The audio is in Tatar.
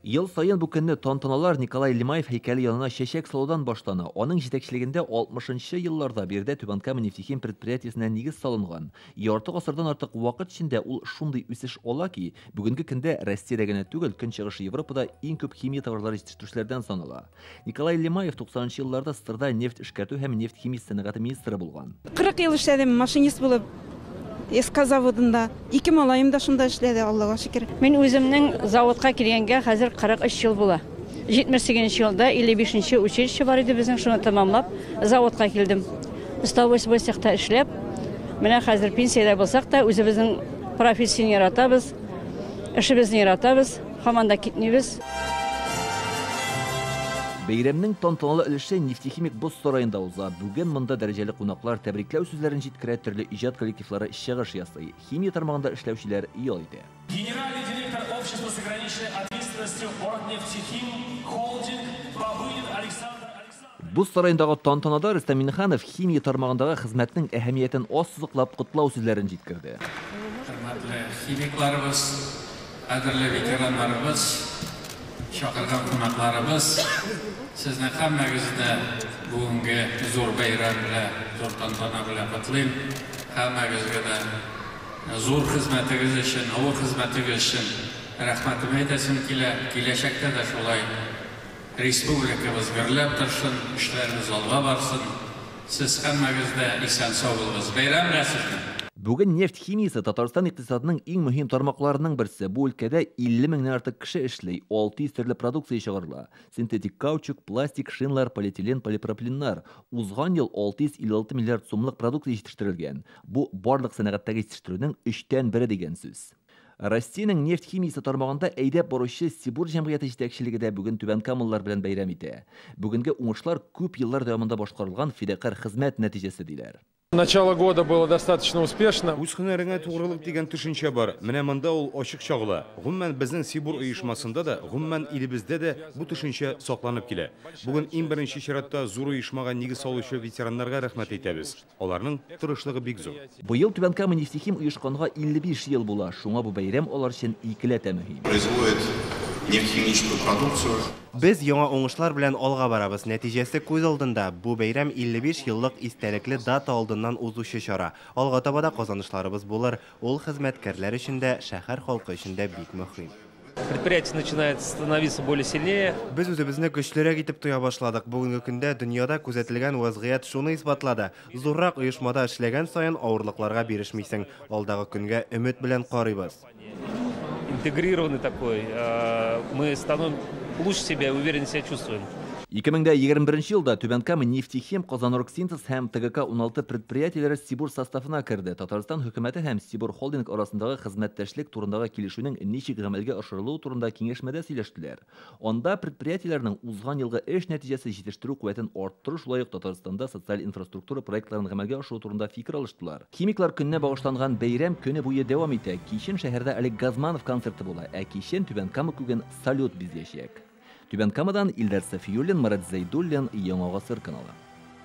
Ел саен бу көнне тантаналар Николай Лемаев һәйкәле янына чәчәк салудан башлана. Аның җитәкчелегендә 60 елларда биредә Түбән Кама нефтехим предприятиесенә нигез салынган. Ярты гасырдан артык вакыт эчендә ул шундый үсеш ала ки, бүгенге көндә Россиядә генә түгел, Көнчыгыш Европада иң күп химия товарлары җитештерүчеләрдән санала. Николай Лемаев 90 елларда СССРда нефть эшкәртү һәм нефть химиясе сәнәгате министры булган. 40 ел эшләдем машинист булып. СК заводында. Ике малаем да шунда эшләде, Аллага шөкер. Мин үземнең заводка килгәнгә хәзер 43 ел була. 78 елда 55 училище бар иде безнең, шуны тәмамлап заводка килдем. 108 цехта эшләп, менә хәзер пенсиядә булсак та, үзебезнең профессияне яратабыз, эшебезне яратабыз, һаман да китмибез. Бәйрәмнең тантаналы өлеше нефтехимик боз сараенда уза. Бүген монда дәрәҗәле кунаклар тәбрикләү сүзләрен җиткерә, төрле иҗат коллективлары чыгыш ясый. Химия тармагында эшләүчеләр ял итә. Генеральный директор общества с ограниченной ответственностью «Оргнефтехим» холдинг Бабынин Александр Александрович. Боз сараендагы тантанада Рөстәм Миңнеханов химия тармагындагы хезмәтнең әһәмиятен ассызыклап котлау сүзләрен җиткерде. Хөрмәтле химикларыбыз, кадерле ветераннарыбыз, чакырган кунакларыбыз, сезне һәммәгезне бүгенге зур бәйрәм белән, зур тантана белән котлыйм. Һәммәгезгә дә зур хезмәтегез өчен, авыр хезмәтегез өчен рәхмәтемне әйтәсем килә. Киләчәктә дә шулай республикабыз гөрләп торсын, эшләребез алга барсын. Сез һәммәгез дә исән-сау булыгыз. Бәйрәм белән сезне! Бүген нефть химиясе Татарстан икътисадының иң мөһим тармакларының берсе. Бу өлкәдә 50 меңнән артык кеше эшли, 600 төрле продукция чыгарыла. Синтетик каучук, пластик, шиналар, полиэтилен, полипропиленнар. Узган ел 656 миллиард сумлык продукция җитештерелгән. Бу барлык сәнәгатьтәге җитештерүнең 1/3 дигән сүз. Россиянең нефть химиясе тармагында әйдәп баручы Сибур җәмгыяте җитәкчелеге дә бүген Түбән Камалылар белән бәйрәм итә. Бүгенге уңышлар күп еллар дәвамында башкарылган фидакарь хезмәт нәтиҗәсе диләр. Начало года было достаточно успешно. Үз һөнәреңә тугрылык дигән төшенчә бар. Менә монда ул ачык чагыла. Гомумән, безнең Сибур оешмасында да, гомумән илебездә дә бу төшенчә сакланып килә. Бүген иң беренче чиратта зур оешмага нигез салучы ветераннарга рәхмәт әйтәбез. Аларның тырышлыгы бик зур. Быел Түбән Кама нефтехим оешканга 55 ел була. Шуңа бу бәйрәм алар өчен икеләтә мөһим. Производит нефтехимическую продукцию. Без яңа уңышлар белән алга барабыз. Нәтиҗәсе күз алдында. Бу бәйрәм 55 еллык истәлекле дата алдыннан узучы чара. Алга таба да казанышларыбыз булыр. Ул хезмәткәрләр өчен дә, шәһәр халкы өчен дә бик мөһим. Предприятие начинает становиться более сильнее. Без үзебезне көчлерәк итеп тоя башладык. Бүгенге көндә дөньяда күзәтелгән вазгыять шуны исбатлады. Зуррак оешмада эшләгән саен авырлыкларга бирешмисең. Алдагы көнгә өмет белән карыйбыз. Интегрированный такой, мы становимся лучше себя, увереннее себя чувствуем. 2021 елда Түбән Кама нефтехим, Казаноргсинтез һәм ТГК-16 предприятиеләре Сибур составына керде. Татарстан хөкүмәте һәм Сибур холдинг арасындагы хезмәттәшлек турындагы килешүнең ничек гамәлгә ашырылуы турында киңәшмәдә сөйләштеләр. Анда предприятиеләрнең узган елгы эш нәтиҗәсе җитештерү куәтен арттыру, шулай ук Татарстанда социаль инфраструктура проектларын гамәлгә ашыру турында фикер алыштылар. Химиклар көненә багышланган бәйрәм көне буе дәвам итә. Кичен шәһәрдә Олег Газманов концерты була, ә кичен Түбән Кама күген салют бизәячәк. Түбән Камадан Илдар Сафиуллин, Марат Зәйдуллин, Яңа Гасыр каналы.